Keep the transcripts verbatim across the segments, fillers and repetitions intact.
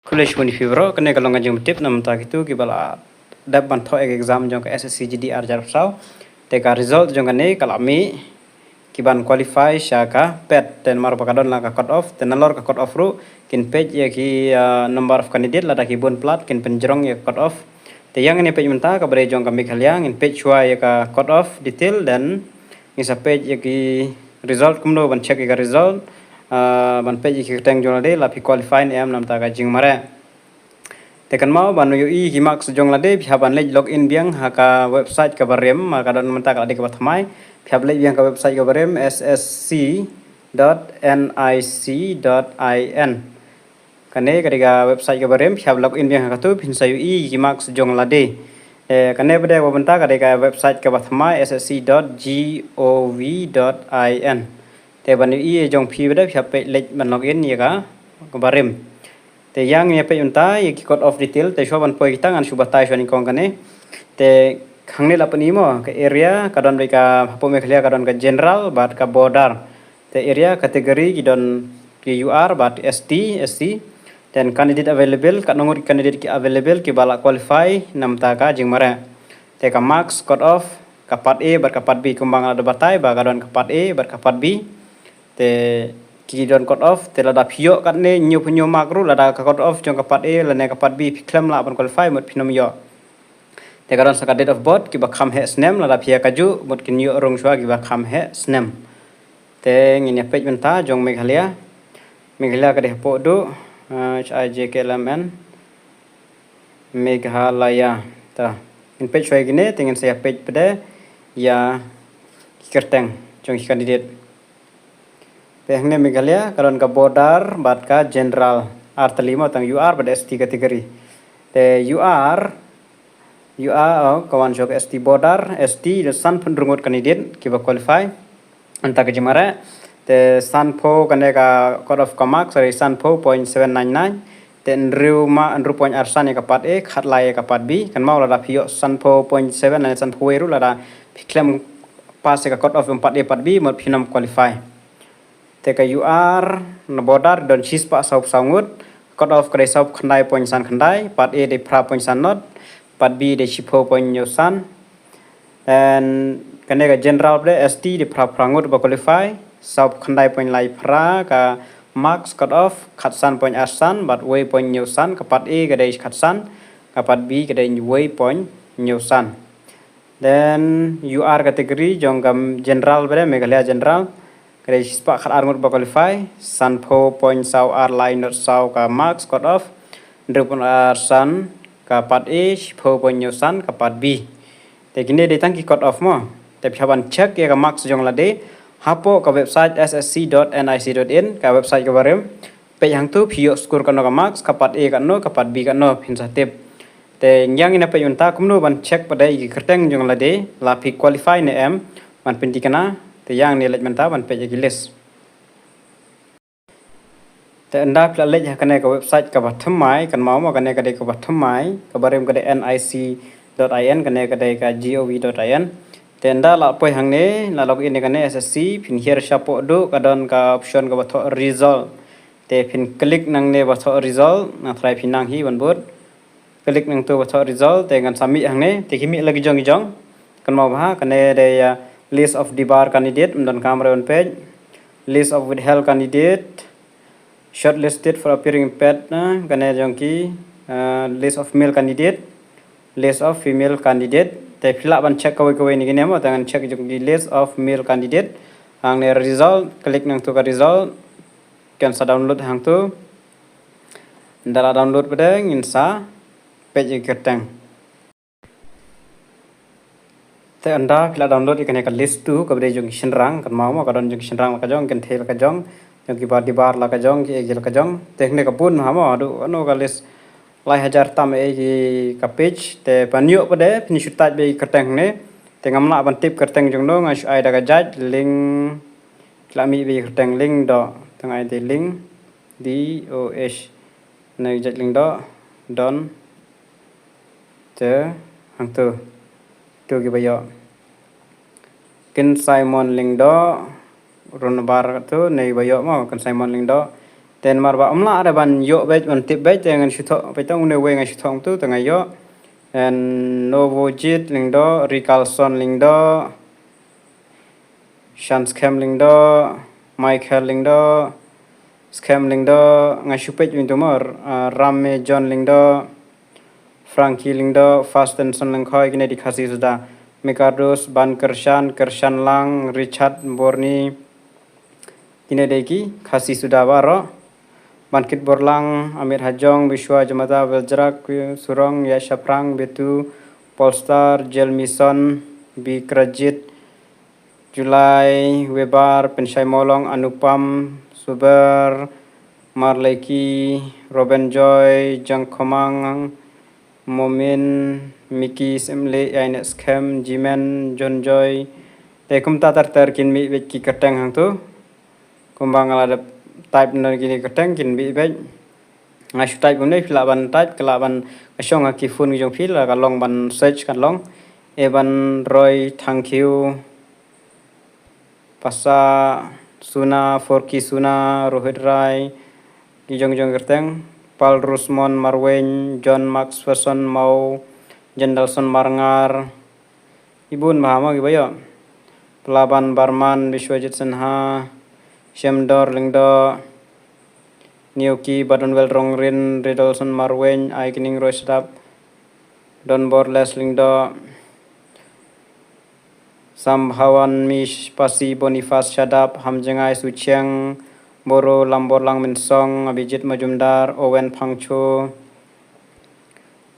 Khublei shibun ïa phi baroh, kane ka long ka jingpyntip namar kito kiba la dep ban thoh ïa ka exam jong ka S S C G D ar hajar arphew saw. Te ka result jong kane ka la mih, ki ban qualify sha ka PET, te namar ba ka don la ka cut off, te nalor ka cut off ruh kin peit ïa ki, ah, number of candidate, lada ki bun palat kin pynjrong ïa ka cut off. Te ïa ngin ïa peit mynta kaba dei jong ka Meghalaya, ngin peit shuwa ïa ka cut off detail, then ngin sa peit ïa ki result kumno, ban check ïa ka result, ah, ban peit ïa ki kyrteng jong lade, la phi qualify ne em namar ka jingmareh. Te kynmaw, ban ïohi ki marks jong lade, phi hap ban leit log in biang ha ka website kaba rim, ha ka don mynta ka la dei kaba thymmai. Phi hap leit biang ka website kaba rim, S S C dot N I C dot I N. Kane ka dei ka website kaba rim, phi hap log in biang ha katu, phin sa ïohi ki marks jong lade. Eh, kane pat de kaba mynta ka dei ka website kaba thymmai, S S C dot G O V dot I N. Te ban ïohi jong phi pat de, phi hap leit ban log in ïa ka kaba rim. Te ïa ngin ïa peit mynta ïa ki cut off detail, te shuwa ban poi kita ngan shu batai shuwa nyngkong kane. Te hangne la pyni mo, ka area ka don bad ka, hapoh Meghalaya ka don ka general bad ka border. Te area category ki don ki U R bad S T, S C. Then candidate available, katno ngut ki candidate ki available kiba la qualify namar ka jingmareh. Te ka marks cut off, ka part A bad ka part B, kumba nga la dep batai ba ka don ka part A bad ka part B. Te ki don cut off, te lada phi ïoh katne hynñiewphew hynñiew mark ruh, lada ka cut off jong ka part A lane ka part B phi khlem lah ban qualify, mut phin ym ïoh. Te ka don sa ka date of birth, kiba kham heh snem, lada phi ïa kajuh, mut kin ïoh rung shuwa kiba kham heh snem. Te ngin ïa peit mynta jong Meghalaya. Meghalaya ka dei hapoh duh, ah, H I J K L M N. Meghalaya. Te ngin peit shuwa ïa kine, te ngin sa ïa peit pat de ïa ki kyrteng jong ki candidate. Te hangne Meghalaya ka don ka border bad ka general, ar tylli mo, tang U R bad S T category. Te U R, U R, oh, ka wan shuwa ka S T border, S T don sanphew hynriew ngut candidate kiba qualify. Mynta ka jingmareh, te sanphew kane ka cut off ka mark, sorry, sanphew point seven nine nine. Te hynriew ma, hynriew point ar san ïa ka part A, khatlai ïa ka part B. Kynmaw, lada phi ïoh sanphew point seven lane sanphew wei ruh, lada phi khlem pass ïa ka cut off jong part A part B, mut phin ym qualify. Te ka U R na border don shispah sawphew saw ngut, cut off ka dei sawphew khyndai point san khyndai, part A dei phra point san not, part B dei shiphew point hynñiew san. Then kane ka general pat de, S T, dei phra phra ngut ba qualify, sawphew khyndai point lai phra ka marks cut off, khatsan point ar san bad wei point hynñiew san, ka part A ka dei khatsan, ka part B ka dei wei point hynñiew san. Then U R category jong ka general pat de, Meghalaya general, ka dei shispah khatar ngut ba qualify, sanphew point saw ar lai not saw ka marks cut off, hynriew point ar san ka part A, shiphew point hynñiew san ka part B. Te kine dei tang ki cut off mo. Te phi hap ban check ïa ka marks jong lade hapoh ka website S S C dot N I C dot in, ka website kaba rim. Peit hangtu phi ïoh score katno ka marks, ka part A katno, ka part B katno, phin sa tip. Te ïa ngin ïa peit mynta kumno ban check pat de ïa ki kyrteng jong lade, la phi qualify ne em ban pynthikna. Te ïa ngin ïa leit mynta ban peit ïa ki list. Te ynda phi la leit ha kane ka website kaba thymmai, kynmaw mo, kane ka dei kaba thymmai, kaba rim ka dei N I C dot I N, kane ka dei ka G O V dot I N. Te ynda la poi hangne, la log in ïa kane S S C, phin hiar shapoh duh ka don ka option kaba thoh result. Te phin click nangne ba thoh result, nang trai phin nang hi ban bud. Click nangtu ba thoh result, te ngan sa mih hangne, te ki mih la ki jong ki jong. Kynmaw bha, kane dei, ah, list of debarred candidate, ym don kam re ban peit. List of withheld candidate, shortlisted for appearing in PET, ah, kane jong ki, ah, list of male candidate, list of female candidate. Te phi lah ban check kawei kawei na kine mo, te ngan check jong ki list of male candidate. Hangne result, click nangtu ka result. Kan sa download hangtu. Ynda la download pat de ngin sa peit ïa ki kyrteng. Te ynda phi la download ïa kane ka list tu, kaba dei jong ki shynrang, kynmaw mo, ka don jong ki shynrang la ka jong, kynthei la ka jong, jong kiba debarred la ka jong, ki A G la ka jong. Te hangne ka bun ha mo, haduh kano ka list lai hajar tam ïa ki ka page. Te ban ïoh pat de phin shu type beit ïa ki kyrteng hangne. Te ngam lah ban tip kyrteng jong no, nga shu ai da ka jait, Ling, la mih beit ïa ki kyrteng Lyngdoh, te nga ai te Ling, D O H. Nai jait Lyngdoh, don, te, hangtu, tu kiba ïoh. Kin Simon Lyngdoh, run bar tu, nai ba ïoh mo, Kin Simon Lyngdoh, Te namar ba ym lah re ban ïoh beit, ban tip beit, te ngan shu thoh, peit tang une uwei ngan shu thoh tu, te nga ïoh. And Novojit Lyngdoh, Rikalson Lyngdoh, Shan Skhem Lyngdoh, Michael Lyngdoh, Skhem Lyngdoh, ngan shu peit mynta mo, ah, Ramme John Lyngdoh, Frankie Lyngdoh, Fastenson Lyngkhoi, kine dei Khasi suda. Mikardus, Ban Kyrshan, Kyrshan Lang, Richard Borni, kine dei ki Khasi suda baroh. Ban Kitborlang, Amit Hajong, Bishwa Jamata, Veljrak, Surong, Yashaphrang, Betu, Polestar, Jelmison, Bikrajit, July, Webar, Pynshai Mawlong, Anupam, Suber, Marleki, Robin Joy, Jangkhomang, Momin, Miki Semle, Ainet Skhem, Jimen, John Joy. Te kumta ter ter kin mih beit ki kyrteng hangtu. Kumba nga la dep type na kine kyrteng kin mih beit. Nga shu type kumne, phi lah ban type, ka lah ban ka shong ha ki phone ki jong phi, la ka long ban search kan long. Evan Roy, Thangkhiew, Pasa Suna, Forki Suna, Rohit Rai, ki jong jong kyrteng, Paul Rusmon Marwein, John Max Ferson Mau, Jendalson Marngar, ibun bha ma ki ba ïoh. Plaban Barman, Bishwajit Sinha, Shemdor Lyngdoh, Nioki Badonwel Rongrin, Ridolson Marwein, Aikening Roy Sadap, Don Borles Lyngdoh, Sambhawan Mish, Pasi Boniface Shadap, Hamjengai Suchiang, Boro Lambor Lang Minsong, Abhijit Majumdar, Owen Phangcho.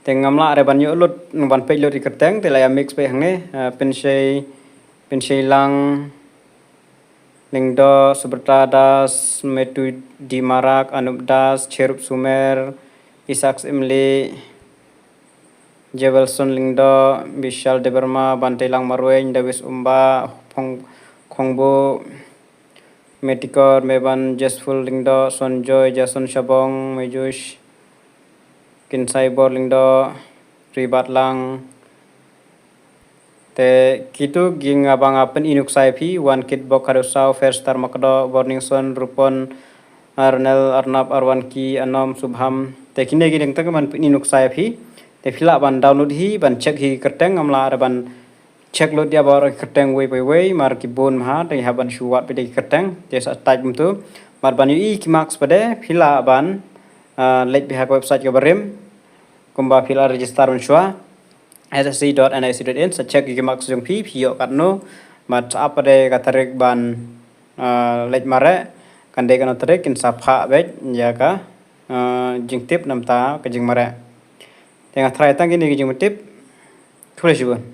Te ngam lah re ban ïoh lut, ban peit lut i kyrteng, te la ïa mix peit hangne, eh, Pinshei, Pinshei Lang Lyngdoh, Subrata Das, Metu Dimarak, Anup Das, Cherup Sumer, Isaac Imli, Jewelson Lyngdoh, Bishal Debbarma, Bantei Lang Marwein, Davis Umba, Phong-, Khongbo, Metikor, Meban, Jesful Lyngdoh, Sonjoy, Jason Shabong, Mejush, Kinsai Bor Lyngdoh, Ribat Lang. Te kitu ki nga ba nga pyni nuksa ïa phi, Wan Kit Bok Khadusau, Fair Star Makdoh, Borningson, Rupon, Arnel, Arnab, Arwan Ki, Anom, Subham. Te kine ki dang tang ban pyni nuksa ïa phi. Te phi lah ban download hi, ban check hi kyrteng, ngam lah re ban check lut ïa baroh ki kyrteng wei pa wei, mar ki bun bha, te hap ban shu wad phi de ki kyrteng, te sa type kumtu. Mar ban ïohi ki marks pat de, phi lah ban, ah, leit phi ha ka website ka barim, kumba phi la register mynshuwa, S S C dot N I C dot in, sa check ki marks jong phi, phi ïoh katno, bad sa ap pat de ka tarik ban, ah, leit mareh, kan dei katno tarik, kin sa phah beit ïa ka, ah, jingtip namar ka jingmareh. Te nga tharai tang kine ki jingtip. Khublei shibun.